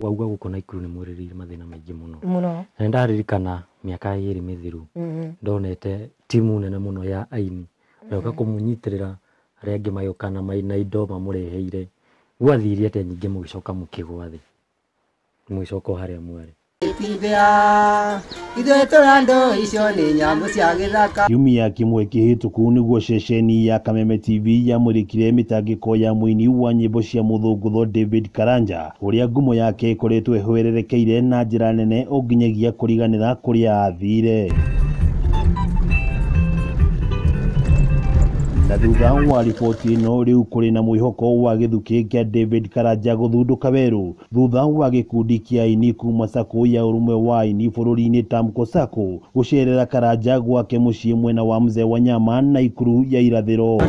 Wauga gũkũ Naikuru nĩ mwĩrĩrĩire mathĩna maingĩ mũno. Mũno. Na nĩ ndaririkana mĩaka 2 mĩthiru ndonete timu nene mũno ya aini magĩũka kũmũnyitĩrĩra, arĩa angĩ magĩũka na indo mamũreheire. Gwathire atĩa nyingĩ mũgĩcoka mũkĩgwa thĩ, mũgĩcoka o harĩa mwarĩ? Kiumia kĩmwe kĩhĩtũku nĩguo ceceni ya Kameme TV yamũrĩkire mĩtangĩko ya mũini wa nyĩmbo cia mũthũngũtho David Karanja, ũrĩa ngumo yake ĩkoretwo ĩhwererekeire na njĩra nene o nginyagia kũriganĩra kũrĩa athire. Na thutha wa riboti ĩno rĩu kũrĩ na mwĩhoko wa gĩthukĩ kĩa David Karanja gũthundũka werũ thutha wa gĩkundi kĩa aini kuma Sacco ya ũrũmwe wa aini bũrũri-inĩ Tamko Sacco gũcerera Karanja gwake mũciĩ mwena wa Mzee Wanyama Naikuru ya irathĩro.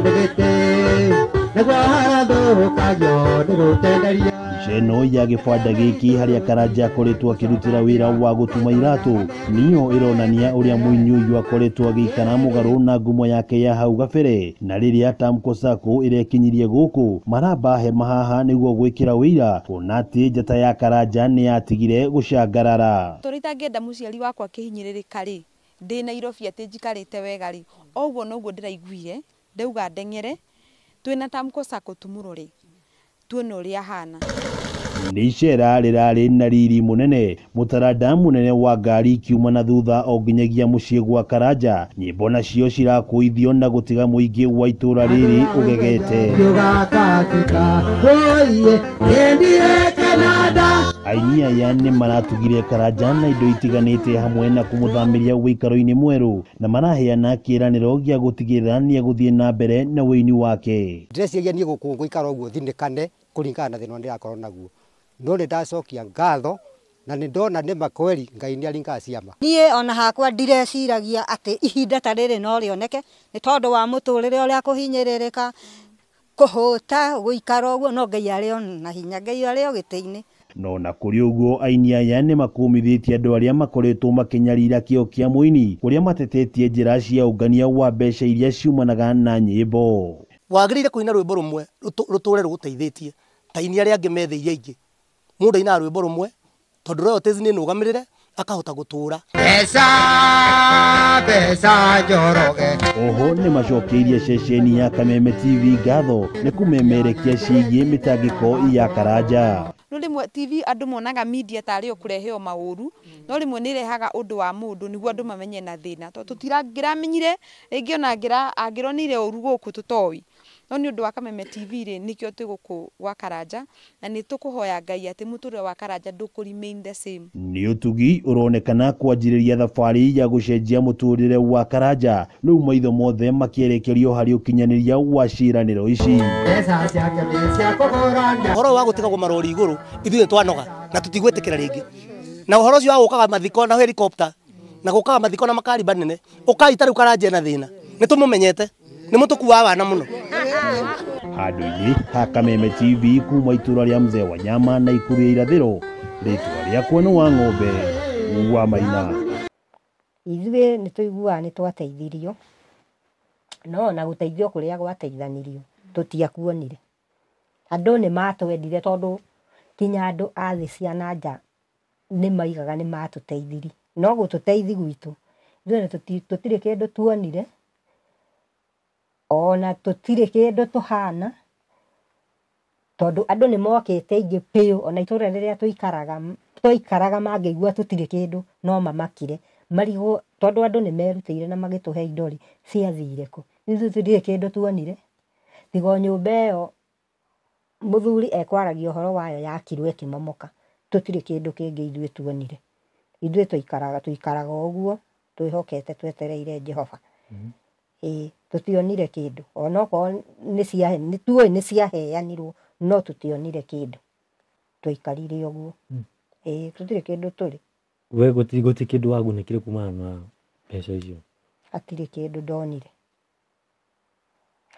Mbica ĩno ya gĩbanda gĩkĩ harĩa Karanja akoretwo akĩrutĩra wĩra wa gũtuma iratũ nĩyo ĩronania ũrĩa mũini ũyũ akoretwo agĩikara mũgarũ na ngumo yake ya hau gabere. Na rĩrĩa Tamko Sacco ĩrekinyirie gũkũ maramba hema haha nĩguo gwĩkĩra wĩira kuona atĩ njata ya Karanja nĩ yatigire gũcangarara. Tũrĩa itangĩenda mũciari wakwa akĩhinyĩrĩrĩka rĩ, ndĩ Nairobi atĩ njikarĩte wega rĩ, o ũguo noguo ndĩraiguire ndauga ndeng'ere twĩna Tamko Sacco tũmũrore tuone ũrĩa ahana. Nĩ icera rĩrarĩ na riri mũnene, mũtaranda mũnene wa ngari ikiuma na thutha o nginyagia mũciĩ gwa Karanja. Nyĩmbo nacio cirakũithio na gũtiga mũingĩ wa itũra rĩrĩ ũgegete. Aini aya nĩ maratugire Karanja na indo itiganĩte hamwe na kũmũthamĩria ũikaro-inĩ mwerũ na maraheana kĩĩranĩro gĩa gũtigĩrĩra nĩegũthiĩ na mbere na ũini wake. Ndĩreciria niĩ gũkũ ngũikara ũguo thinĩkane kũringana na thĩna ũrĩa ndĩrakorwo naguo, no nĩ ndacokia ngatho na nĩ ndona nĩ makweri Ngai nĩ aringaga ciama. Niĩ ona hakwa ndireciragia atĩ ihinda ta rĩrĩ no rĩoneke nĩ tondũ wa mũtũrĩre ũrĩa kũhinyĩrĩrĩka, kũhũta, gũikara ũguo, no Ngai arĩ o na hinya, Ngai arĩ o gĩtĩ-inĩ. No na kũrĩ ũguo aini aya nĩ makũmithĩtie andũ arĩa makoretwo makĩnyarira kĩo kĩa mũini kũrĩa matetetie njĩra cia ũngania wa mbeca iria ciumanaga na nyĩmbo. Wagĩrĩire kũina rwĩmbo rũmwe rũtũre rũgũteithĩtie ta aini arĩa angĩ methĩire aingĩ. Mũndũ ainaga rwĩmbo rũmwe tondũ royalties nĩ nũgamĩrĩre akahota gũtũra. Mbeca, mbeca Njoroge. Oho nĩ macokeirie ceceni ya Kameme TV ngatho nĩ kũmemerekia ciĩgiĩ mĩtangĩko ya Karanja. No rĩmwe TV andũ monaga media tarĩ o kũrehe o maũru, no rĩmwe nĩ ĩrehaga ũndũ wa mũndũ nĩguo andũ mamenye na thĩna, tondũ tũtirangĩramenyire rĩngĩ ona angĩronire ũru gũkũ tũtoĩ. No nĩ ũndũ wa Kameme TV rĩ, nĩkĩo twĩ gũkũ gwa Karanja na nĩ tũkũhoya Ngai atĩ mũtũrĩre wa Karanja ndũkũ remain the same. Nĩ ũtugi ũronekana kwanjĩrĩria thabarĩ ya gũcenjia mũtũrĩre wa Karanja, rĩu maitho mothe makĩerekerio harĩ ũkinyanĩria wa ciĩranĩro ici. Ũhoro wa gũtigagwo marori igũrũ ithuĩ twanoga na tũtigwĩtĩkĩra rĩngĩ. Na ũhoro ũcio wa gũkaga mathiko na helicopter na gũkaga mathiko na makari manene, ũkai ta rĩu Karanja ena thĩna, nĩ tũmũmenyete, nĩ mũtũkuaga wana mũno. Handũ-inĩ ha Kameme TV kuma itũra rĩa Mzee Wanyama Naikuru ya irathĩro, rĩtwa rĩakwa nĩ Wang'ombe wa Maina. Ithuĩ nĩ tũiguaga nĩ twateithirio, no ona gũteithio kũrĩa gwateithanirio tũtiakuonire. Andũ nĩ matwendire tondũ kinya andũ a thĩ cia na nja nĩ maigaga nĩ matũteithirie, no gũtũteithi gwitũ ithuĩ tũtirĩ kĩndũ tuonire, ona tũtirĩ kĩndũ tũhana, tondũ andũ nĩ mokĩte aingĩ biũ, ona itũra rĩrĩa tũikaraga mangĩigua tũtirĩ kĩndũ no mamakire marigwo, tondũ andũ nĩ merutĩire na magĩtũhe indo rĩ, ciathire kũ? Ithuĩ tũtirĩ kĩndũ tuonire, tiga o nyũmba ĩyo mũthuri ekwaragia ũhoro wayo yakirwo ĩkĩmomoka, tũtirĩ kĩndũ kĩngĩ ithuĩ tuonire. Ithuĩ tũikaraga ũguo twĩhokete twetereire Jehova. Ĩĩ, tũtionire kĩndũ onokorwo nĩ tuoĩ nĩ ciaheanirwo, no tũtionire kĩndũ, twaikarire ũguo. Ĩĩ, tũtirĩ kĩndũ tũrĩ. We gũtirĩ kĩndũ wagunĩkire kumana na mbeca icio? Hatirĩ kĩndũ ndonire,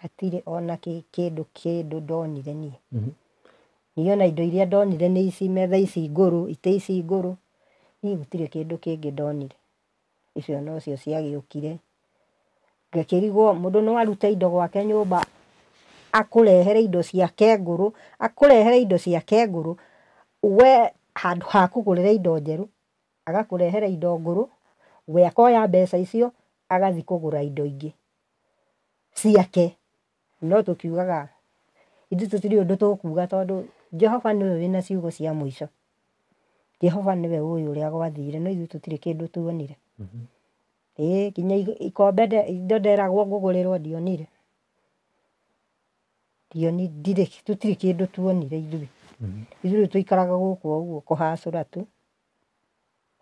hatirĩ ona kĩndũ ndonire niĩ. Niĩ ona indo iria ndonire nĩ ici metha ici ngũrũ, itĩ ici ngũrũ, niĩ gũtirĩ kĩndũ kĩngĩ ndonire. Icio nocio ciagĩũkire ngakĩrigwo mũndũ no arute indo gwake nyũmba akũrehere indo ciake ngũrũ, akũrehere indo ciake ngũrũ, we Handũ ha kũgũrĩra indo njerũ, agakũrehera indo ngũrũ, we akoya mbeca icio agathiĩ kũgũra indo ingĩ ciake. No tũkiugaga ithuĩ tũtirĩ ũndũ tũkuga tondũ Jehova nĩwe wĩna ciugo cia mũico. Jehova nĩwe ũĩ ũrĩa gwathire, no ithuĩ tũtirĩ kĩndũ tuonire. Ĩĩ nginya ikombe indo nderagwo ngũgũrĩrwo ndionire. Ndirĩ, tũtirĩ kĩndũ tuonire ithuĩ. Ithuĩ rĩu tũikaraga gũkũ o ũguo kũhacũra tu,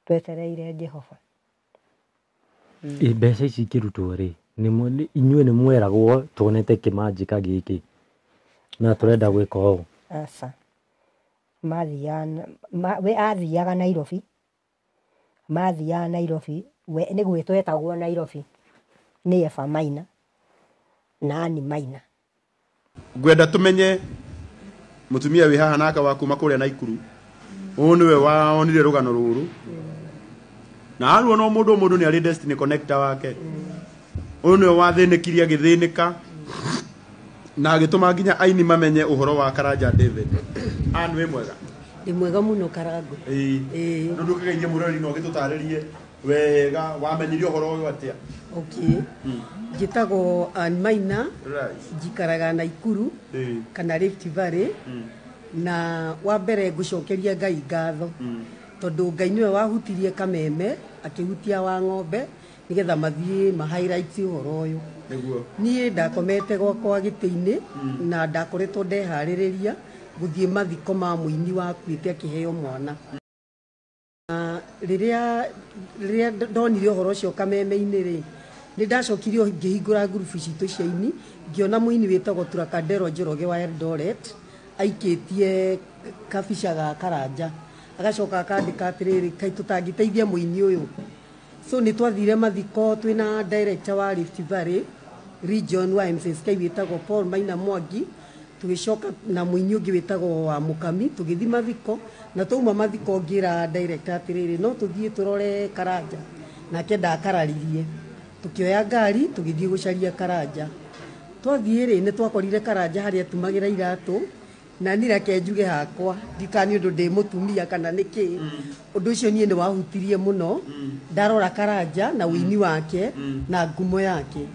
twetereire Jehova. Ĩ mbeca ici ikĩrutwo rĩ, inyuĩ nĩ mweragwo tuonete kĩmanjĩka gĩkĩ na tũrenda gwĩka ũũ? Aca. Mathiaga, we athiaga Nairobi, mathiaga Nairobi, we nĩ gwĩtwo etagwo Nairobi nĩ Eva Maina na Ann Maina. Ngwenda tumenye mutumia wi haha nake wa kuma kuria Naikuru ũyũ nĩwe waonire rũgano rũrũ na aruo no mũndũ mũndũ nĩ arĩ destiny connector wake. Ũyũ nĩwe wathĩnĩkirie agĩthĩnĩka na agĩtũma nginya aini mamenye ũhoro wa Karanja David. Ann wĩ mwega? Ndĩ mwega mũno Karango. Ĩĩ. Ĩĩ. Rĩu ndũkĩgeithie mũrori na ũgĩtũtarĩrie wega wamenyire ũhoro ũyũ atĩa? Okay. Njĩtagwo Ann Maina, njikaraga Naikuru kana Rift Valley, na wa mbere ngũcokeria Ngai ngatho tondũ Ngai nĩwe wahutirie kameme akĩhutia wa ng'ombe nĩgetha mathiĩ ma highlights ũhoro ũyũ. Nĩguo. Niĩ ndakomete gwakwa gĩtĩ-inĩ na ndakoretwo ndeharĩrĩria gũthiĩ mathiko ma mũini wakuĩte akĩheo mwana. Na rĩrĩa ndonire ũhoro ũcio kameme-inĩ rĩ, nĩ ndacokire ngĩhingũra ngurubu citũ cia aini, ngĩona mũini wĩtagwo Turakandero Njoroge wa Eldoret aikĩtie kabica ga Karanja, agacoka akandĩka atĩrĩrĩ, kaĩ tũtangĩteithia mũini ũyũ. So nĩ twathire mathiko twĩna director wa Rift Valley region wa MCSK wĩtagwo Paul Maina Mwangi, tũgĩcoka na mũini ũngĩ wĩtagwo wa Mũkami, tũgĩthiĩ mathiko, na twauma mathiko ngĩra director atĩrĩrĩ, no tũthiĩ tũrore Karanja, nake ndakararirie. Tũkĩoya ngari tũgĩthiĩ gũcaria Karanja. Twathiĩ rĩ, nĩ twakorire Karanja harĩa atumagĩra iratũ, na niĩ reke njuge hakwa ndikani ũndũ ndĩ mũtumia kana nĩkĩ, ũndũ ũcio niĩ nĩ wahutirie mũno ndarora Karanja na ũini wake na ngumo yake.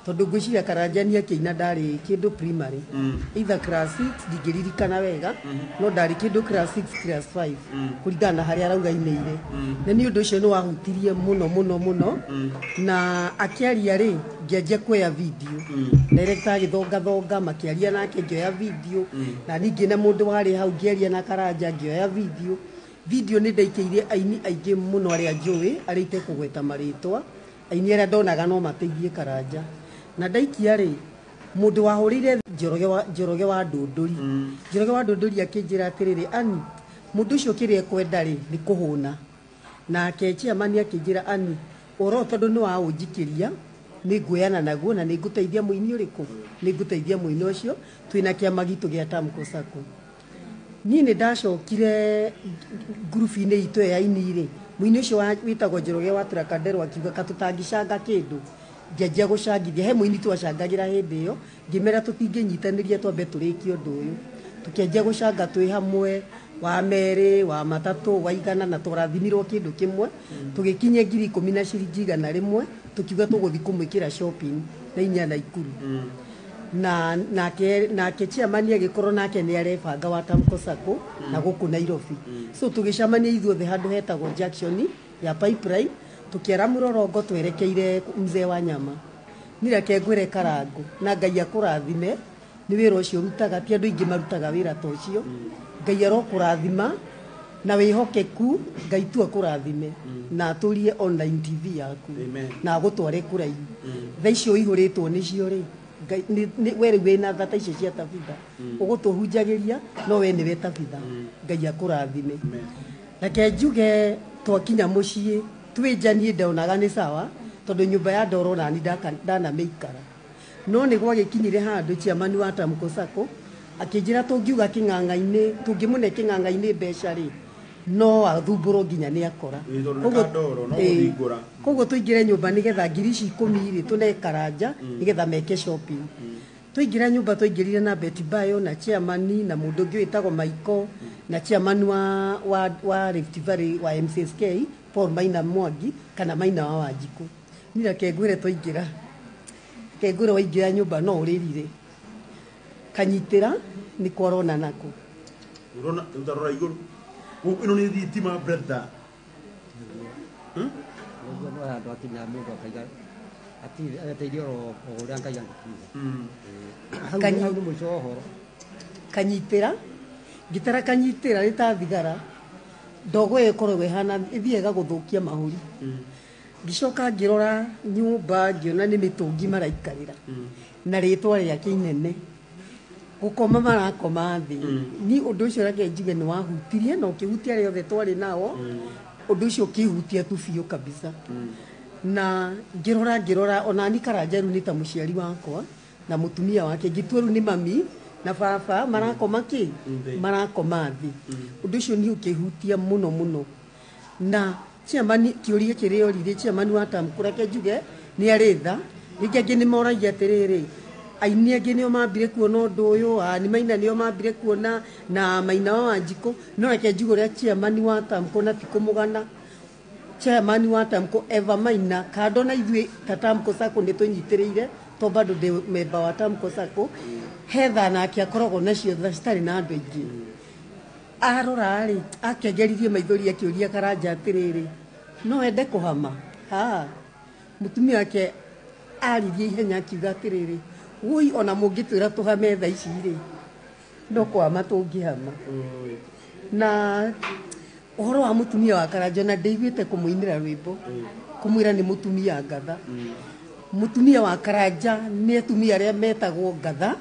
Tondũ ngwĩciria Karanja nĩ akĩina ndarĩ kĩndũ primary, either class 6 ndingĩririkana wega, no ndarĩ kĩndũ class 6 class 5 kũringana na harĩa arauga ainĩire. Na nĩ ũndũ ũcio nĩ wahutirie mũno mũno mũno, na akĩaria rĩ, ngĩanjia kuoya video. Director agĩthongathonga makĩaria nake ngĩoya video, na ningĩ na mũndũ warĩ hau ngĩaria na Karanja ngĩoya video. Video nĩ ndaikĩirie aini aingĩ mũno arĩa njũĩ, arĩa itekũgweta marĩtwa, aini arĩa ndonaga no mateithie Karanja. Na ndaikia rĩ, mũndũ wahũrĩire Njoroge wa Ndũndũri. Njoroge wa Ndũndũri akĩnjĩra atĩrĩrĩ, Ann, mũndũ ũcio kĩrĩa ekwenda rĩ, nĩ kũhũna. Nake chairman akĩnjĩra, Ann, ũhoro ũyũ tondũ nĩ waũnjikĩria, nĩ nguoyana naguo na nĩ ngũteithia mũini ũrĩkũ? Nĩ ngũteithia mũini ũcio, twĩna kĩama gitũ gĩa Tamko Sacco. Niĩ nĩ ndacokire ngurubu-inĩ itũ ya aini rĩ, mũini ũcio wĩtagwo Njoroge wa Turakandero akiuga ka tũtangĩcanga kĩndũ. Ngĩanjia gũcangithia, he mũini twacangagĩra hĩndĩ ĩyo, ngĩmera tũtingĩnyitanĩria twambe tũrĩkie ũndũ ũyũ. Tũkĩanjia gũcanga twĩ hamwe, wa merĩ, wa matatũ, wa igana, na twarathimirwo kĩndũ kĩmwe. Tũgĩkinyia 10,000 na ciringi 100, tũkiuga tũgũthiĩ kũmwĩkĩra shopping na inya Naikuru. Na nake chairman agĩkorwo nake nĩ arebanga wa Tamko Sacco na gũkũ Nairobi. So tũgĩcemania ithuothe handũ hetagwo junction ya pipeline, tũkĩara mũrorongo twerekeire mzee wa nyama. Niĩ reke ngwĩre Karango na Ngai akũrathime nĩ wĩra ũcio ũrutaga, ti andũ aingĩ marutaga wĩra ta ũcio. Ngai arokũrathima na wĩhokeku, Ngai tu akũrathime na atũrie online TV yaku na agũtware kũraihu. Thaa icio ũihũrĩtwo nĩcio rĩ, Ngai, we rĩu wĩna tha ta icio cia Tabitha, ũgũtũhunjagĩria no we nĩwe Tabitha. Ngai akũrathime. Reke njuge twakinya mũciĩ twĩ nja niĩ ndonaga nĩ sawa tondũ nyũmba ya ndoro nani ndanamĩikara. No nĩ gwagĩkinyire handũ chairman wa Tamko Sacco akĩnjĩra tũngiuga kĩng'ang'a-inĩ, tũngĩmũne kĩng'ang'a-inĩ mbeca rĩ, no athumbũrwo nginya nĩ akora. Ĩĩ, tondũ nĩ ka ndoro, no gũthingũra. Koguo tũingĩre nyũmba nĩgetha 10,000 rĩ tũne Karanja nĩgetha meke shopping. Twaingĩra nyũmba twaingĩrire na Betty Bayo na chairman na mũndũ ũngĩ wĩtagwo Maiko na chairman wa Rift Valley wa MCSK Paul Maina Mwangi kana Maina wa Wanjikũ. Niĩ reke ngwĩre twaingĩra, reke ngwĩre waingĩra nyũmba no ũrĩrire. Kanyitĩra nĩ kwarona nako. Urona utarora igũrũ. Ĩno nĩ thitima brother. Ũguo no handũ akinya mũndũ akaiga ateithio oro ũrĩa Ngai angĩkiuga. Hau hau nĩ mũico wa ũhoro. Kanyitĩra, ngĩtara kanyitĩra nĩ ta thigara, ndogo ĩyo ĩkoragwo ĩhana ĩthiaga ĩgagũthũkia mahũri. Ngĩcoka ngĩrora nyũmba ngĩona nĩ mĩtũngi maraikarĩra na rĩtwa rĩake inene, gũkoma marakoma thĩ. Ni ũndũ ũcio reke njuge nĩ wahutirie na ũkĩhutia arĩa othe twarĩ nao, ũndũ ũcio ũkĩhutia tu biũ kabisa. Na ngĩrora ona ni Karanja rĩu nĩ ta mũciari wakwa na mũtumia wake, ngĩtua rĩu nĩ mami na baba marakoma kĩ, marakoma thĩ. Ũndũ ũcio nĩ ũkĩhutia mũno mũno. Na chairman, kĩũria kĩrĩa oririe chairman wa Tamko, reke njuge nĩ arĩ tha. Rĩngĩ angĩ nĩ moragia atĩrĩrĩ, aini angĩ nĩo mambire kuona ũndũ ũyũ, ani Maina nĩo mambire kuona na Maina wa Wanjikũ, no reke njuge ũrĩa chairman wa Tamko na ti kũmũgana, chairman wa Tamko Eva Maina kando na ithuĩ ta Tamko Sacco nĩ tũnyitĩrĩire to bado ndĩ memba wa Tamko Sacco, he tha nake akoragwo nacio tha citarĩ na andũ aingĩ. Arora rĩ, akĩangeririe maithori akĩũria Karanja atĩrĩrĩ, no ende kũhama ha mũtumia wake aririe ihenya akiuga atĩrĩrĩ, woi ona mũngĩtwĩra tũhame tha ici rĩ, no kũhama tũngĩhama. Na ũhoro wa mũtumia wa Karanja na ndĩiguĩte kũmũinĩra rwĩmbo kũmwĩra nĩ mũtumia ngatha. Mũtumia wa Karanja nĩ atumia arĩa metagwo ngatha,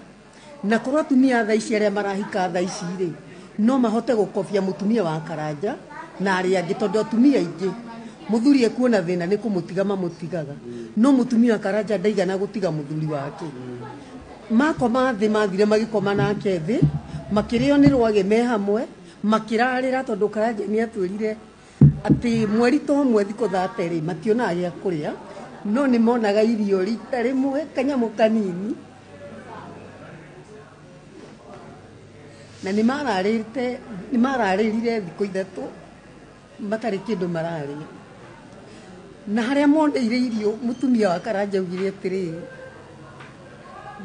na korwo atumia tha ici arĩa marahika tha ici rĩ, no mahote gũkobia mũtumia wa Karanja na arĩa angĩ, tondũ atumia aingĩ mũthuri ekuona thĩna nĩ kũmũtiga mamũtigaga, no mũtumia wa Karanja ndaigana gũtiga mũthuri wake. Makoma thĩ, mathire magĩkoma nake thĩ, makĩrĩo nĩ rwagĩ me hamwe, makĩrarĩra, tondũ Karanja nĩ atwĩrire atĩ mweri to ũmwe thikũ 30 rĩ mationaga gĩa kũrĩa, no nĩ monaga irio rita rĩmwe kanyamũ kanini, na nĩ mararĩte, nĩ mararĩrire thikũ 3 matarĩ kĩndũ mararĩa. Na harĩa moneire irio, mũtumia wa Karanja augire atĩrĩrĩ,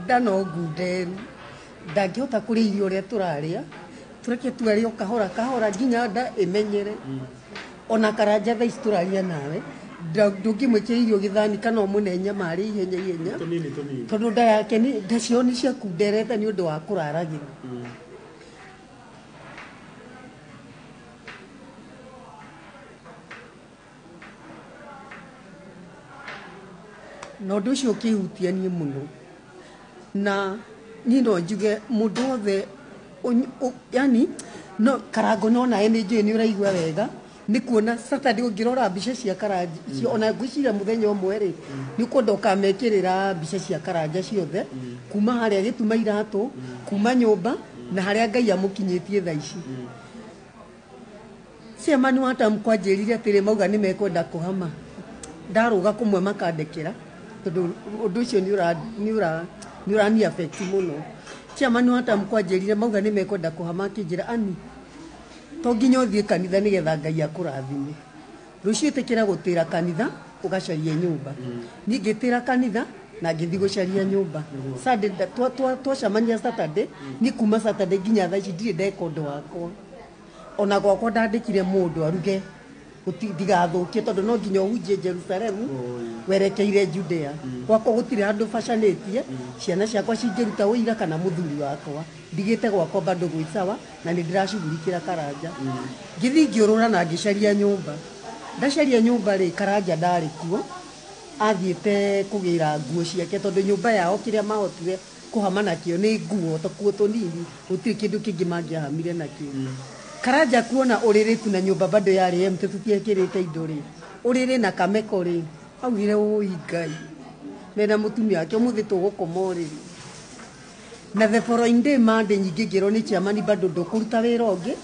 nda no ngunderu, ndangĩhota kũrĩa irio ũrĩa tũrarĩa, tũreke tu arĩe o kahora kahora nginya nda ĩmenyere. Ona Karanja thaa ici tũraria nawe ndũngĩmwĩkĩra irio gĩthani kana ũmũne nyama arĩe ihenya ihenya, Tũnini tũnini. tondũ nda yake nĩ nda ciao nĩ ciakunderete nĩ ũndũ wa kũraragĩra. Na ũndũ ũcio ũkĩhutia niĩ mũno, na niĩ no njuge mũndũ wothe yani no Karango no nawe nĩ njũĩ nĩ ũraigua wega nĩ kuona Saturday ũngĩrora mbica cia Karanja ona ngwĩciria mũthenya ũmwe rĩ nĩ ũkwenda ũkamekĩrĩra mbica cia Karanja ciothe kuma harĩa gĩtuma iratũ, kuma nyũmba na harĩa Ngai amũkinyĩtie thaa ici. Chairman wa Tamko anjĩrire atĩrĩ, mauga nĩ mekwenda kũhama, ndarũga kũmwe makandekera tondũ ũndũ ũcio nĩ ũrani affect mũno. Chairman wa Tamko anjĩrire mauga nĩ mekwenda kũhama, akĩnjĩra ani to nginya ũthiĩ kanitha nĩgetha Ngai akũrathime, rũciũ ĩtĩkĩra gũtĩra kanitha ũgacarie nyũmba. Niĩ ngĩtĩra kanitha na ngĩthiĩ gũcaria nyũmba Sunday, twacemania Saturday, niĩ kuma Saturday nginya thaa ici ndirĩ ndeka ũndũ wakwa. Ona gwakwa ndandĩkire mũndũ aruge ndigathũkie, tondũ no nginya ũhunjie Jerusalemu werekeire Judea. Gwakwa gũtirĩ handũ bacanĩtie ciana ciakwa cingĩruta ũira kana mũthuri wakwa, ndigĩte gwakwa bado gwĩ sawa na nĩ ndĩracugurikĩra Karanja. Ngĩthiĩ ngĩũrũra na ngĩcaria nyũmba. Ndacaria nyũmba rĩ, Karanja ndarĩ kuo, athiĩte kũgĩra nguo ciake, tondũ nyũmba yao kĩrĩa mahotire kũhama nakĩo nĩ nguo, tũkuo tũnini, gũtirĩ kĩndũ kĩngĩ mangĩahamire nakĩo. Karanja kuona ũrĩrĩ tu na nyũmba bado yarĩ empty, tũtiekĩrĩte indo rĩ, ũrĩrĩ na kameko rĩ, augire ũi Ngai mena mũtumia wake ũmũthĩ tũgũkoma ũrĩrĩ. Na the following day Monday nyingĩ ngĩrwo nĩ chairman bado ndũkũruta wĩra ũngĩ,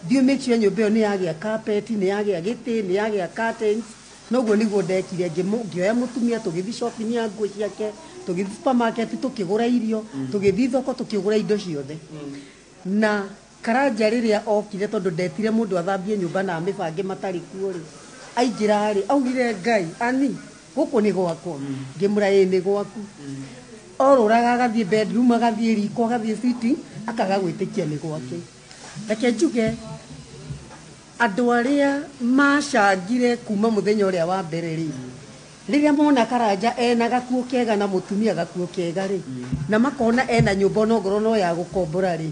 thiĩ make sure nyũmba ĩyo nĩ yagĩa carpet, nĩ yagĩa gĩtĩ, nĩ yagĩa curtains. Noguo niguo ndekire, ngĩoya mũtumia tũgĩthiĩ shopping ya nguo ciake, tũgĩthiĩ supermarket tũkĩgũra irio, tũgĩthiĩ thoko tũkĩgũra indo ciothe. Na Karanja rĩrĩa okire, tondũ ndetire mũndũ athambie nyũmba na amĩbange matarĩ kuo rĩ, aingĩra rĩ, augire Ngai ani gũkũ nĩ gwakwa. Ngĩmũra ĩĩ nĩ gwaku. Orũraga agathiĩ bedroom, agathiĩ riko, agathiĩ sitting, akaga gwĩtĩkia nĩ gwake. Reke njuge andũ arĩa macangire kuma mũthenya ũrĩa wa mbere rĩ, rĩrĩa mona Karanja ena gakuo kega na mũtumia gakuo kega rĩ, na makona ena nyũmba onongorwo no ya gũkombora rĩ,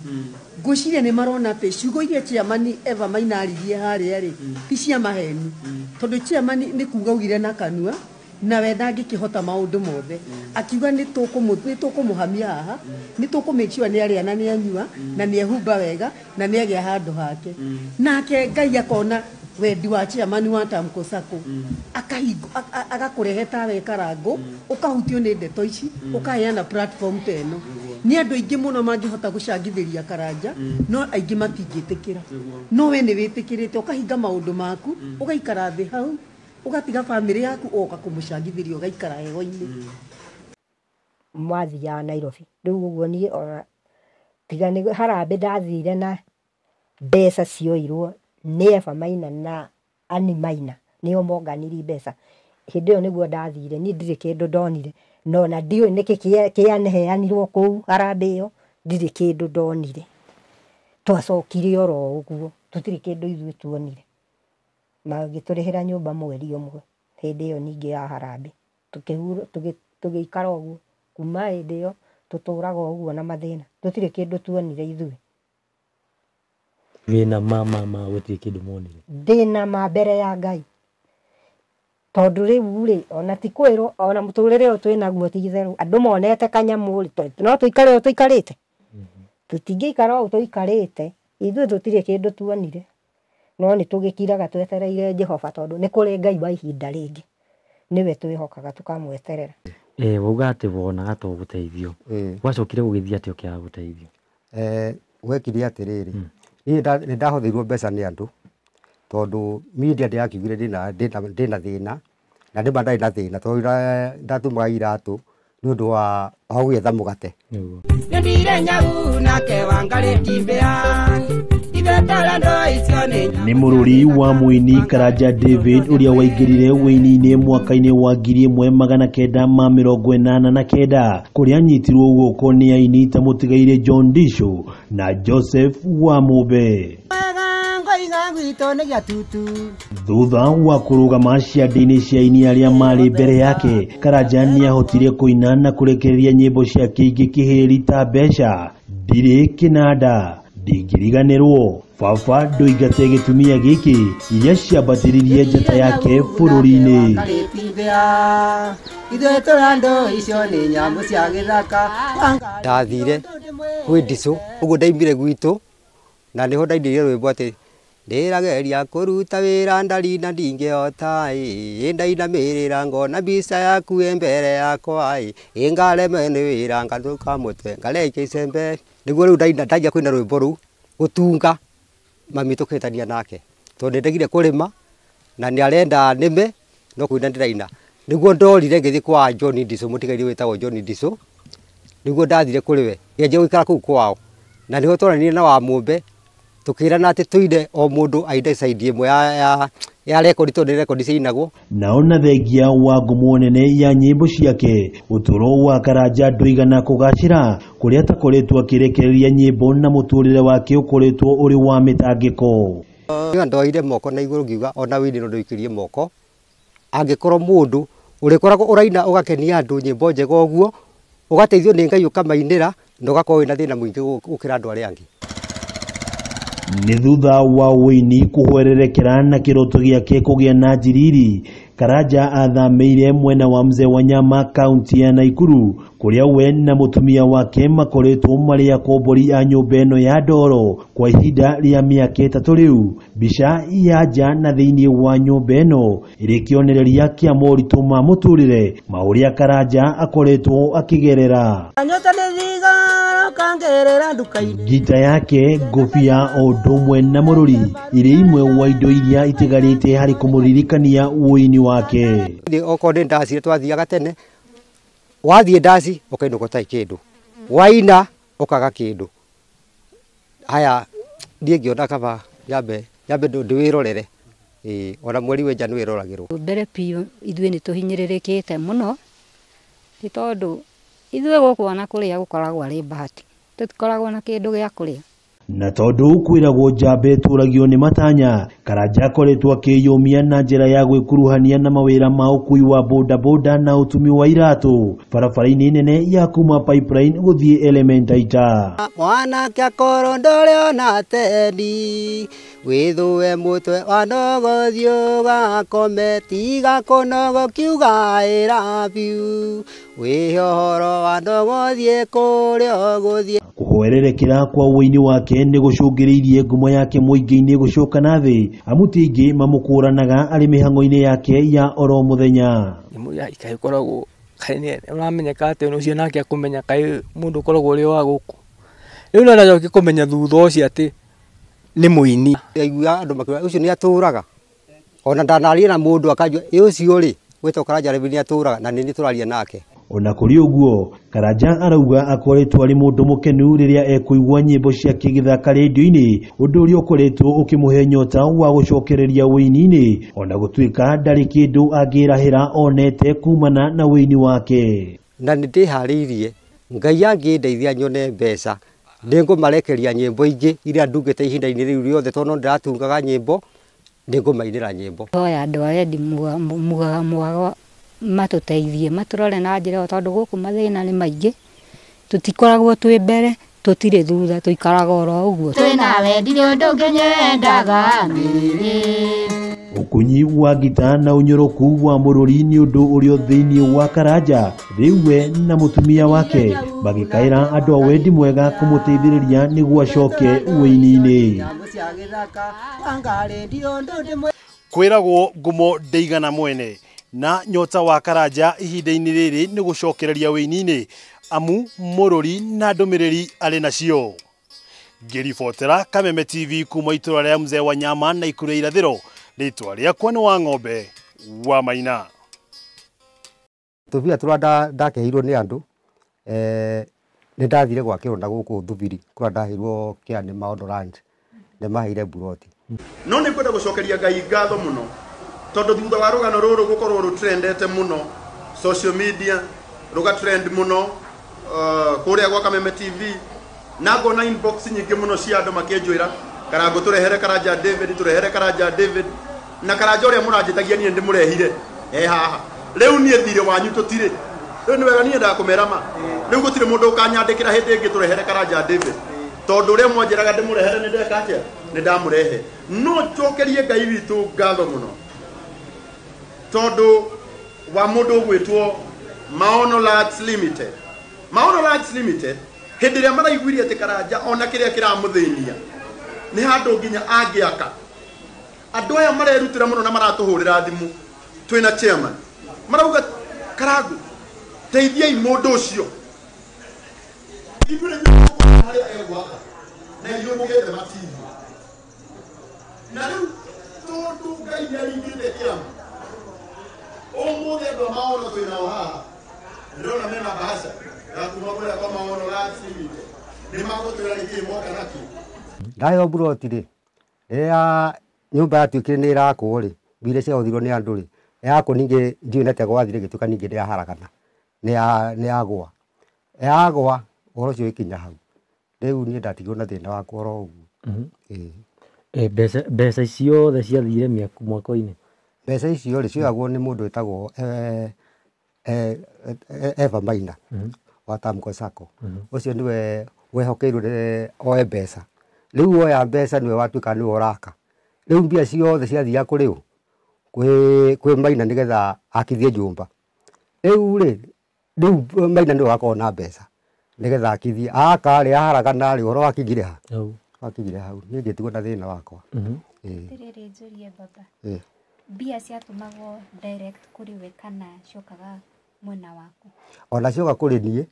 ngwĩciria nĩ marona atĩ ciugo iria chairman Eva Maina aririe harĩa rĩ ti cia maheni, tondũ chairman nĩ kuga augire na kanua nawe ndangĩkĩhota maũndũ mothe. Akiuga nĩ tũkũmũhamia haha, nĩ tũkũ make sure nĩ arĩa na nĩ anyua na nĩ ehumba wega na nĩ agĩa handũ hake. Nake Ngai akona wendi wa chairman wa Tamko Sacco, akahingo agakũrehe tawe Karangũ, ũkahutio nĩ ndeto ici, ũkaheana platform ta ĩno. Nĩ andũ aingĩ mũno mangĩhota gũcangithĩria Karanja, no aingĩ matingĩtĩkĩra. No we nĩ wĩtĩkĩrĩte, ũkahinga maũndũ maku, ũgaikara thĩ hau, ũgatiga bamĩrĩ yaku, ũgoka kũmũcangithĩria, ũgaikara heho-inĩ. Mwathiaga Nairobi rĩu ũguo niĩ ona tiga nĩ harambĩ ndathire na mbeca cioirwo nĩ Eva Maina na Annie Maina, nĩo monganirie mbeca. Hĩndĩ ĩyo nĩguo ndathire, niĩ ndirĩ kĩndũ ndonire, no na ndiũĩ nĩkĩ kĩaheanirwo kũu harambĩ ĩyo, ndirĩ kĩndũ ndonire. Twacokire oro ũguo, tũtirĩ kĩndũ ithuĩ tuonire. Magĩtũrĩhĩra nyũmba mweri ũmwe hĩndĩ ĩyo ningĩ ya harambĩ, tũgĩikara ũguo kuma hĩndĩ ĩyo tũtũraga ũguo na mathĩna, tũtirĩ kĩndũ tuonire ithuĩ. Wĩna ma gũtirĩ kĩndũ monire? Ndĩna ma mbere ya Ngai, tondũ rĩu rĩ ona ti kwĩrwo, ona mũtũrĩre ũyũ twĩnaguo ti itherũ, andũ monete kanyamũ rĩ, no tũikare ũũ tũikarĩte? Tũtingĩikara ũũ tũikarĩte, ithuĩ tũtirĩ kĩndũ tuonire. No nĩ tũgĩkiraga twetereire Jehova, tondũ nĩ kũrĩ Ngai wa ihinda rĩngĩ, nĩwe twĩhokaga tũkamweterera. Wauga atĩ wonaga to gũteithio, gwacokire gũgĩthiĩ atĩa ũkĩaga gũteithio? Gwekire atĩrĩrĩ, niĩ nĩ ndahũthĩirwo mbeca nĩ andũ, tondũ media ndĩrakiugire ndĩna thĩna, na nĩma ndarĩ na thĩna, tondũ ndatumaga iratũ nĩ ũndũ wa gwetha mũgate. Nĩ mũrũri wa mũini Karanja David ũrĩa waingĩrire wĩini-inĩ mwaka-inĩ wa 1989 kũrĩa anyitirwo guoko nĩ aini ta mũtigairĩ John Disho na Joseph Wamũmbe. Thutha wa kũrũgama ciande-inĩ cia aini arĩa marĩ mbere yake, Karanja nĩahotire kũina na kũrekereria nyĩmbo ciake ingĩ kĩhĩri ta mbeca, ndirĩ kĩnanda, ndingĩriganĩrwo, baba ndũingate gĩtumia gĩkĩ, iria ciambatĩririe njata yake bũrũri-inĩ. Ndathire kwĩ Ndicũ, ũguo ndaimire gwitũ, na nĩho ndainĩire rwĩmbo atĩ ndĩrageria kũruta wĩra ndari na ndingĩhota ĩ, ndainamĩrĩra ngona mbica yaku ĩ mbere yakwa ĩ, ngaremwo nĩ wĩra ngathũka mũtwe ngareke icembe. Nĩguo rĩu ndanjia kũina rwĩmbo rũu gũtunga mami tũkĩhĩtania nake, tondũ nĩndegire kũrĩma na nĩarenda nĩme no kũina ndĩraina. Nĩguo ndorire ngĩthiĩ kwa John Ndicũ, mũtigairĩ wĩtagwo John Ndicũ, nĩguo ndathire kũrĩ we, ngĩanjia gũikara kũu kwao, na nĩho twaranire na Wamũmbe tũkĩrana atĩ tũine o mũndũ aine side ĩmwe ya rekondi, tondũ nĩ rekondi ciainagwo. Na ona thengia wa ngumo nene ya nyĩmbo ciake, ũtũũro wa Karanja ndũigana kũgacĩra, kũrĩa atakoretwo akĩrekereria nyĩmbo na mũtũrĩre wake ũkoretwo ũrĩ wa mĩtangĩko. Ndoire moko na igũrũ ngiuga ona wĩini no ndũikĩrie moko, angĩkorwo mũndũ ũrĩkoragwo ũraina ũgakenia andũ nyĩmbo njega ũguo, ũgateithio nĩ Ngai ũkamainĩra na ũgakorwo wĩna thĩna mũingĩ gũkĩra andũ arĩa angĩ. Nĩ thutha wa wĩini kũhwererekera na kĩroto gĩake kũgĩa na njiriri, Karanja athamĩire mwena wa Mzee Wanyama kaunti ya Naikuru, kũrĩa we na mũtumia wake makoretwo marĩ akombori a nyũmba ĩno ya ndoro kwa ihinda rĩa mĩaka 3 rĩu. Mbica ya nja na thĩinĩ wa nyũmba ĩno ĩrĩ kĩonereria kĩa moritũ ma mũtũrĩre ma ũrĩa Karanja akoretwo akĩgerera. Ũkangerera nduka-inĩ. Ngita yake ngũbia o ũndũ ũmwe na mũrũri irĩ imwe wa indo iria itigarĩte harĩ kũmũririkania ũini wake. Okorwo nĩ ndaci twathiaga tene, wathiĩ ndaci ũkainũka ũtarĩ kĩndũ, waina ũkaga kĩndũ. Haya niĩ ngĩona kaba nyambe ndĩwĩrorere, ona mweri wĩ nja nĩwĩroragĩrwo. Mbere biũ ithuĩ nĩ tũhinyĩrĩrĩkĩte mũno nĩ tondũ ithuĩ gũkũ ona kũrĩa gũkoragwo arĩ bahati, tũtikoragwo na kĩndũ gĩa kũrĩa. Na tondũ kwĩragwo njamba ĩtũragio nĩ matanya, Karanja akoretwo akĩyũmia na njĩra ya gwĩkuruhania na mawĩra ma ũkui wa bodaboda na ũtumi wa iratũ barabara-inĩ nene ya kuma Pipeline gũthiĩ Elementaita. Mwanake akorwo ndũrĩ ona tendi, wĩthũe mũtwe wa ndogo thiĩ ũgakome, tiga kũnogo kiuga I love you, wĩhe ũhoro wa ndogo thiĩ kũrĩa ũgũthiĩ. Kũhwererekera kwa ũini wake nĩ gũcũngĩrĩirie ngumo yake mũingĩ-inĩ gũcoka na thĩ, amu ti aingĩ mamũkũranaga arĩ mĩhang'o-inĩ yake ya oro mũthenya. Nyamũ ya ikaĩ ĩkoragwo kaĩ ũramenyeka atĩ ũcio nake akũmenya kaĩ mũndũ ũkoragwo ũrĩ wa gũkũ. Rĩu no ndacoki kũmenya thutha ũcio atĩ nĩ mũini. Aigua andũ makiuga ũcio nĩ atũraga, ona ndanaria na mũndũ akanjua ĩ ũcio rĩ gwĩtwo Karanja David nĩ atũraga, na nĩ tũraria nake. Ona kũrĩ ũguo, Karanja arauga akoretwo arĩ mũndũ mũkenu rĩrĩa ekũigua nyĩmbo ciake igĩthaka rĩndiũ-inĩ, ũndũ ũrĩa ũkoretwo ũkĩmũhe nyota wa gũcokereria ũini-inĩ, ona gũtuĩka ndarĩ kĩndũ angĩrahĩra onete kumana na ũini wake. Na nĩ ndĩharĩirie Ngai angĩndeithia nyone mbeca nĩngũmarekeria nyĩmbo ingĩ iria ndungĩte ihinda-inĩ rĩu rĩothe, tondũ no ndĩratungaga nyĩmbo, nĩngũmainĩra nyĩmbo. Hoya andũ a wendi mwega matũteithie matũrore na njĩra ĩyo, tondũ gũkũ mathĩna nĩ maingĩ, tũtikoragwo twĩ mbere tũtirĩ thutha, tũikaraga oro ũguo. Twĩna wendi ũndũ ũngĩ nyendaga mĩrĩ. Ũkunyi wa ngita na ũnyoroku wa mũrũri nĩ ũndũ ũrĩa thĩinĩ wa Karanja, rĩu we na mũtumia wake magĩkaĩra andũ a wendi mwega kũmũteithĩrĩria nĩguo acoke ũini-inĩ. Kwĩragwo ngumo ndĩigana mwene, na nyota wa Karanja ihinda-inĩ rĩrĩ nĩ gũcokereria ũini-inĩ, amu mũrũri na ndũmĩrĩri arĩ nacio. Ngĩribotera Kameme TV kuma itũra rĩa Mzee wa Nyama na Ikuru ya Irathĩro, rĩtwa rĩakwa nĩ wa Ng'ombe wa Maina. Tũbia tũrĩa ndakeheirwo nĩ andũ, nĩ ndathire gwakĩrwo na gũkũ Thubiri kũrĩa ndaheirwo kĩa nĩ Maondo Land, nĩ maheire mburoti. No nĩ ngwenda gũcokeria Ngai ngatho mũno, tondũ thutha wa rũgano rũrũ gũkorwo rũtrendete mũno social media, rũga trend mũno kũrĩa gwa Kameme TV, na ngona inbox nyingĩ mũno cia andũ makĩnjwĩra Karangũ tũrehere Karanja David, tũrehere Karanja David, na Karanja ũrĩa mũranjĩtagia niĩ ndĩmũrehire e haha. Rĩu niĩ thirĩ wanyu tũtirĩ, rĩu nĩ wega niĩ ndakũmera ma, rĩu gũtirĩ mũndũ ũkanyandĩkĩra hĩndĩ ĩngĩ tũrehere Karanja David, tondũ ũrĩa mwanjĩraga ndĩmũrehere nĩ ndeka atĩa, nĩ ndamũrehe. No njokerie Ngai witũ ngatho mũno, tondũ wa mũndũ ũgwĩtwo Maono Lads Limited. Maono Lads Limited hĩndĩ ĩrĩa maraiguire atĩ Karanja ona kĩrĩa kĩramũthĩnia nĩ handũ nginya angĩaka, andũ aya marerutĩra mũno na maratũhũrĩra thimũ, twĩna chairman marauga Karangũ teithiai mũndũ ũcio, ithuĩ nĩ harĩa egwaka na inyuĩ mũgĩte matithi. Na rĩu tondũ Ngai nĩaringĩte kĩama, ũmũthĩ andũ a Maono twĩnao haha, ndĩrona mena bahasha ya kuma kũrĩa kwa Maono Lads Limited, nĩ magũtwĩra nĩkĩĩ moka nakĩo. Ndaheo mburoti rĩ, rĩrĩa nyũmba yatuĩkire nĩ ĩrakwo rĩ, mbia iria ciahũthirwo nĩ andũ rĩ, yakwo ningĩ ndiũĩ nĩ atĩa gwathire ĩgĩtuĩka ningĩ nĩ yaharagana, nĩ yagwa. Yagwa ũhoro ũcio ũgĩkinya hau. Rĩu niĩ ndatigirwo na thĩna wakwa oro ũguo. Mbeca ciothe ciathire mwako-inĩ? Mbeca icio rĩ cioyagwo nĩ mũndũ wĩtagwo Eva Maina wa Tamko Sacco. Ũcio nĩwe wehokeirwo oe mbeca. Rĩu oya mbeca nĩwe watuĩka nĩwe ũraka. Rĩu mbia ciothe ciathiaga kũrĩ ũ? Kwĩ Maina nĩgetha akithie nyũmba. Rĩu rĩ, rĩu Maina nĩwe wakoragwo na mbeca nĩgetha akithie. Aka rĩ aharagana rĩ, ũhoro wakinyire ha? Wakinyire hau. Niĩ ngĩtigwo na thĩna wakwa. Atĩrĩrĩ njũrie baba, mbia ciatũmagwo direct kũrĩ we kana ciokaga mwena waku? Ona cioka kũrĩ niĩ,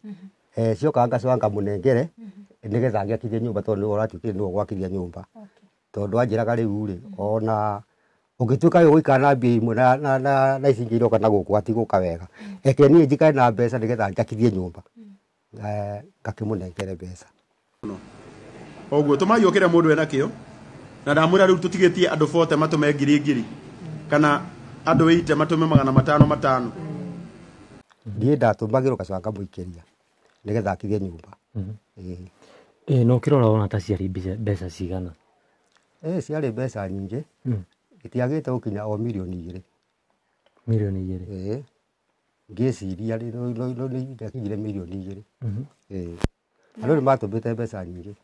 Cioka ngacoka ngamũnengere nĩgetha angĩakithie nyũmba tondũ nĩwe ũratuĩkire nĩwe ũgwakithia nyũmba. Tondũ anjĩraga rĩu rĩ ona ũngĩtuĩka wĩ gũikara na mbia imwe na ici ingĩ iroka na gũkũ hatigũka wega. Reke niĩ njikare na mbeca nĩgetha njakithie nyũmba. Ngakĩmũnengere mbeca. Oguo tũmai o kĩrĩa mũndũ enakĩo na ndamwĩra rĩu tũtigĩtie andũ 40 matũme ngiri ngiri kana andũ 80 matũme 500 500. Niĩ ndatũmagĩrwo ngacoka ngamũikĩria nĩgetha akithie nyũmba. No ũkĩrora wona ta ciarĩ mbeca cigana? Ciarĩ mbeca nyingĩ. Itiagĩte gũkinya o mirioni 2. Mirioni 2? Ngĩciria nĩ mirioni 2. Andũ nĩ matũmĩte mbeca nyingĩ.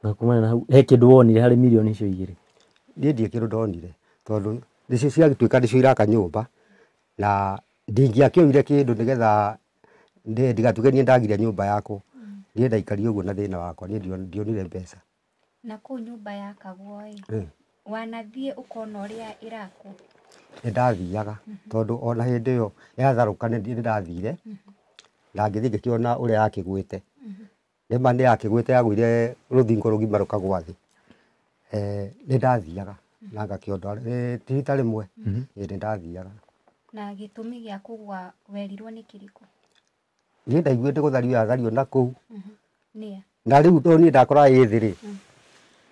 Na kumana na hau he kĩndũ wonire harĩ mirioni icio 2? Niĩ ndirĩ kĩndũ ndonire tondũ nĩcio ciagĩtuĩka nĩcio iraka nyũmba na ndingĩakĩoire kĩndũ nĩgetha ndigatuĩke niĩ ndagiria nyũmba yakwa. Niĩ ndaikarire ũguo na thĩna wakwa, niĩ ndionire mbeca. Na kũu nyũmba yakagwo ĩ, wanathiĩ ũkona ũrĩa ĩrakwo? Nĩ ndathiaga tondũ ona hĩndĩ ĩyo yatharũka nĩ ndathire na ngĩthiĩ ngĩkĩona ũrĩa yakĩgwĩte. Nĩma nĩ yakĩgwĩte yagũire rũthingo rũgima rũkagwa thĩ. Nĩ ndathiaga na ngakĩona ti rita rĩmwe, nĩ ndathiaga. Na gĩtũmi gĩa kũgwa werirwo nĩ kĩrĩkũ? Niĩ ndaiguĩte gũthario yathario na kũu. Nĩa? Na rĩu tondũ niĩ ndakora ĩ thĩ rĩ,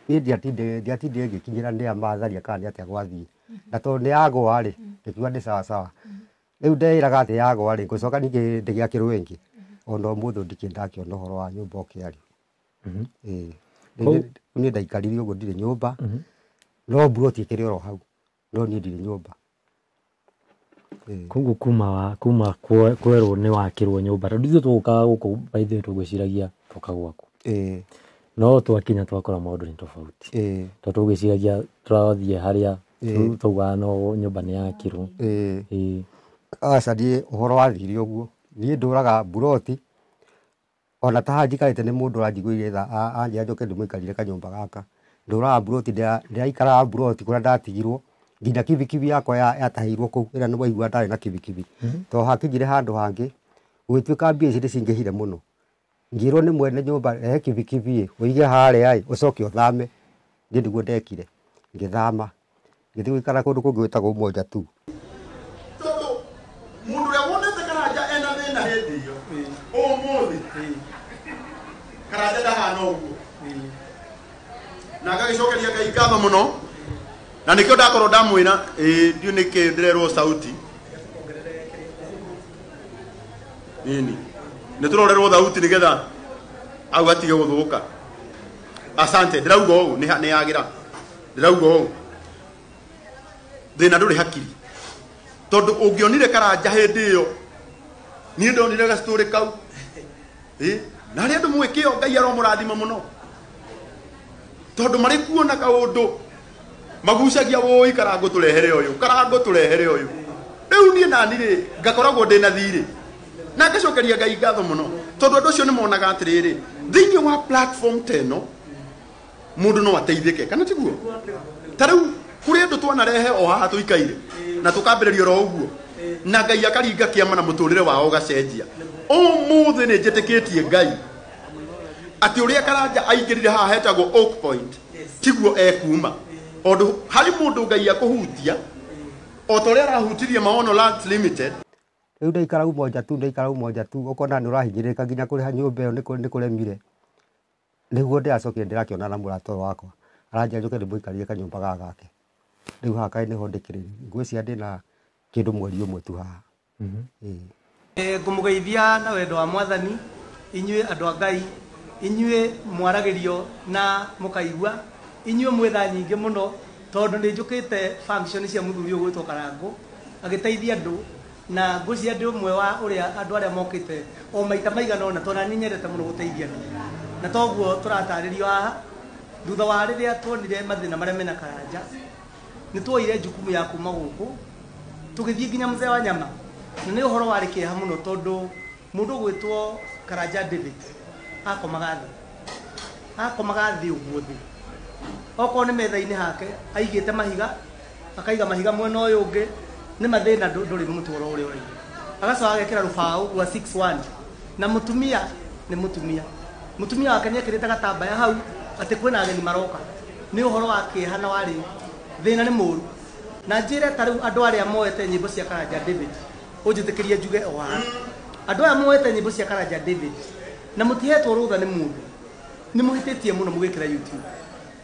niĩ ndiatindire ngĩkinyĩra nĩa matharia kana nĩ atĩa gwathiĩ. Na tondũ nĩ yagwa rĩ, ngĩkiuga nĩ sawa sawa. Rĩu ndeĩraga atĩ yagwa rĩ, ngũcoka ningĩ ndĩgĩakĩrwo ĩngĩ. Ona ũmũthĩ ndikĩrĩ ndakĩona ũhoro wa nyũmba ũkĩario. Rĩu niĩ ndaikarire ũguo ndirĩ nyũmba, no mburoti ĩkĩrĩ oro hau, no niĩ ndirĩ nyũmba. Koguo kuma kwerwo nĩ wakĩrwo nyũmba tondũ ithuĩ tũgũkaga gũkũ by the way tũgwĩciragia tũka gwaku. No twakinya twakora maũndũ nĩ tofauti. Tondũ tũgwĩciragia tũrathiĩ harĩa taugaga no nyũmba nĩ yakĩrwo. Aca niĩ ũhoro wathire ũguo. Niĩ ndũraga mburoti ona ta haha njikarĩte nĩ mũndũ ũranjiguĩire tha anjĩra njoke ndĩmũikarire kanyũmba gaka. Ndũraga mburoti ndĩraikaraga mburoti kũrĩa ndatigirwo nginya kibikibi yakwa yatahĩirwo kũu ĩrĩa nĩ waigua ndarĩ na kibikibi. Tondũ hakinyire handũ hangĩ gũgĩtuĩka mbia ici nĩ cingĩhire mũno. Ngĩrwo nĩ mwene nyũmba rehe kibikibi ĩ ũige harĩa ĩ ũcoke ũthame. Niĩ nĩguo ndekire ngĩthama ngĩthiĩ gũikara kũndũ kũngĩ gwĩtagwo Umoja tu. Tondũ mũndũ ũrĩa wonete Karanja ena thĩna hĩndĩ ĩyo ũmũthĩ Karanja ndahana ũguo na ngagĩcokeria Ngai ngatho mũno na nĩkĩo ndakorwo ndamwĩra ndiũ nĩkĩ ndĩrerwo sauti nini nĩ tũrorerwo thauti nĩgetha au atige gũthũka. Asante ndĩrauga ũũ nĩ yagĩra ndĩrauga ũũ thĩna ndũrĩ hakiri tondũ ũngĩonire Karanja hĩndĩ ĩyo niĩ ndonire gacitũrĩ kau na arĩa andũ mwĩkĩo Ngai aromũrathima mũno tondũ marĩ kuona kaũndũ magucagia wũi Karangũ tũrehere ũyũ Karangũ tũrehere ũyũ. Rĩu niĩ nani rĩ ngakoragwo ndĩna thirĩ na ngacokeria Ngai ngatho mũno tondũ andũ acio nĩ monaga atĩrĩrĩ thĩinĩ wa platform ta ĩno mũndũ no ateithĩke kana tiguo? Ta rĩu kũrĩ andũ twanarehe o haha tũikaire na tũkambĩrĩria oro ũguo na Ngai akaringa kĩama na mũtũrĩre wao ũgacenjia. Ũmũthĩ nĩ njĩtĩkĩtie Ngai atĩ ũrĩa Karanja aingĩrire haha hetagwo Oak Point tiguo ekuma tondũ harĩ mũndũ Ngai akũhutia o ta ũrĩa arahutirie Maono Lands Limited. Rĩu ndaikara Umoja tu ndaikara Umoja tu ũkona nĩ ũrahinyĩrĩrĩka nginya kũrĩha nyũmba ĩyo nĩ kũremire. Nĩguo ndĩracokire ndĩrakĩona na mũrata ũyũ wakwa aranjĩra njoke ndĩmũikarire kanyũmba gaka gake. Rĩu haha kaĩ nĩho ndĩkĩrĩ ngwĩciria ndĩna kĩndũ mweri ũmwe tu haha. Ngũmũgeithia na wendo wa Mwathani inyuĩ andũ a Ngai inyuĩ mwaragĩrio na mũkaigua inyuĩ mwĩ tha nyingĩ mũno tondũ nĩ njũkĩte function cia mũthuri ũyũ gwĩtwo Karangũ agĩteithia andũ na ngwĩciria ndĩ ũmwe wa ũrĩa andũ arĩa mokĩte o maita maigana ũna tondũ nani nyendete mũno gũteithia andũ na toguo tũratarĩrio haha thutha wa rĩrĩa tuonire mathĩna marĩa mena Karanja nĩ tuoire jukumu ya kuma gũkũ tũgĩthiĩ nginya Mzee wa Nyama na nĩ ũhoro warĩ kĩeha mũno tondũ mũndũ ũgwĩtwo Karanja David akomaga thĩ ũguo thĩ okorwo nĩ metha-inĩ hake aigĩte mahiga akaiga mahiga mwena ũyũ ũngĩ nĩ mathĩna ndũrĩ mũtũro ũrĩa ũraigua agacoka agekĩra rũbaũ rwa 61 Na mutumia nĩ mutumia. Mutumia wake nĩekĩrĩte gatambaya hau atĩ kwĩna ageni maroka. Nĩ ũhoro wa kĩeha na warĩ thĩna nĩ mũru. Na njĩre ta rĩu andũ arĩa moete nyĩmbo cia Karanja David, ũnjĩtĩkĩrie njuge o haha. Andũ aya moete nyĩmbo cia Karanja David na mũtihetwo rũtha nĩ mũndũ, nĩ mũhĩtĩtie mũno mũgĩkĩra YouTube.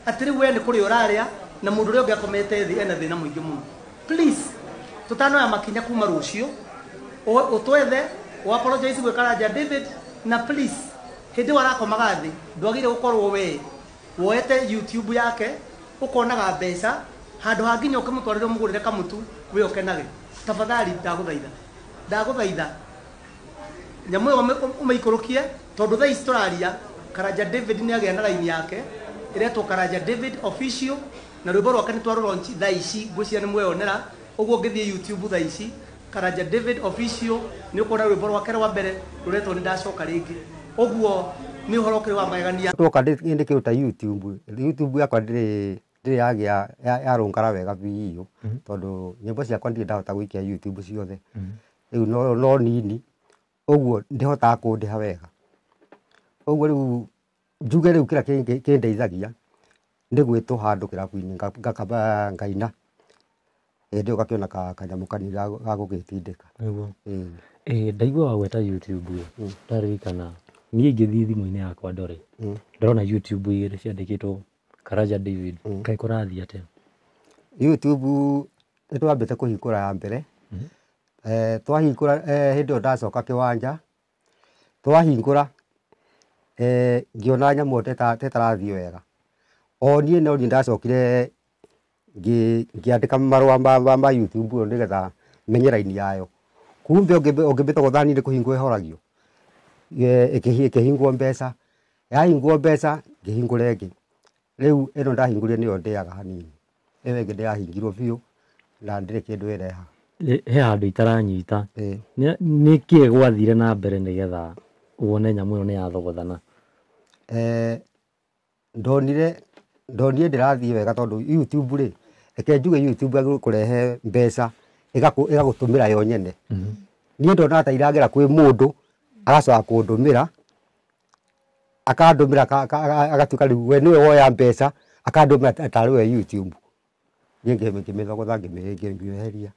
Atĩ rĩu we nĩ kũrĩa ũrarĩa na mũndũ ũrĩa ũngĩ akomete thĩ ena thĩna mũingĩ mũno. Please, tũtanoya makinya kuma rũciũ, ũtwethe, ũ apologize gwĩ Karanja David, na please, hĩndĩ ĩyo arakomaga thĩ, ndwagĩrĩire gũkorwo we woete YouTube yake, ũkonaga mbeca, handũ ha nginya ũkĩmũtwarĩre ũmũgũrĩre kamũtu, we ũkenage. Tafadhali ndagũthaitha. Ndagũthaitha. Nyamũ ĩyo ũmĩikũrũkie, tondũ thaa ici tũraria, Karanja David nĩ agĩa na raini yake, ĩretwo Karanja David Official, na rwĩmbo rwake nĩ twarũ thaa ici, ngwĩciria nĩ mweyonera, ũguo ũngĩthiĩ YouTube thaa ici, Karanja David Official, nĩ ũkuona rwĩmbo rwake rwa mbere, rũretwo nĩ ndacoka rĩngĩ. Ũguo nĩ ũhoro ũkĩrĩ wa magegania. Twoka ndĩkĩruta YouTube, YouTube yakwa ndĩrĩ yagĩa yarũngara wega biũ, tondũ nyĩmbo ciakwa ndirĩ ndahota gũikia YouTube ciothe. Rĩu no nini, ũguo ndĩhotaga kũndĩha wega. Ũguo rĩu njuge rĩu kĩrĩa kĩndeithagia nĩ gwĩtwo handũ kĩrabu-inĩ ngakaba ngaina. Hĩndĩ ĩyo ngakĩona kanyamũ kanini ga gũgĩtindĩka. Nĩguo. Ndaigua wagweta YouTube ĩ, ndaririkana niĩ ingĩthiĩ thimũ-inĩ yakwa ndore, ndĩrona YouTube igĩrĩ ciandĩkĩtwo Karanja David, kaĩ kũrathiĩ atĩa? YouTube nĩ twambĩte kũhingũra ya mbere. Twahingũra hĩndĩ ĩyo ndacoka kĩwanja, twahingũra ngĩona nyamũ ĩtarathiĩ wega. O niĩ no niĩ ndacokire ngĩandĩka marũa ma YouTube ĩyo nĩgetha menye raini yayo. Kumbe ũngĩmĩthogothania nĩ kũhingwo ĩhoragio. Ĩkĩhingwo mbeca, yahingwo mbeca ngĩhingũra ĩngĩ. Rĩu ĩno ndahingũrire nĩyo ndĩaga hanini. Ĩyo ĩngĩ ndĩrahingirwo biũ na ndĩrĩ kĩndũ ĩrehaga. He handũ itaranyita. Nĩ kĩĩ gwathire na mbere nĩgetha wone nyamũ ĩyo nĩ yathogothana? Ndonire ndĩrathiĩ wega tondũ YouTube rĩ, reke njuge YouTube yagĩrĩirwo kũrehe mbeca ĩgagũtũmĩra yo nyene. Niĩ ndonaga ta iragera kwĩ mũndũ agacoka kũndũmĩra, akandũmĩra agatuĩka rĩu we nĩwe woya mbeca, akandũmĩra tarĩ we YouTube. Niĩ ngĩmĩthogotha ngĩmĩeheria.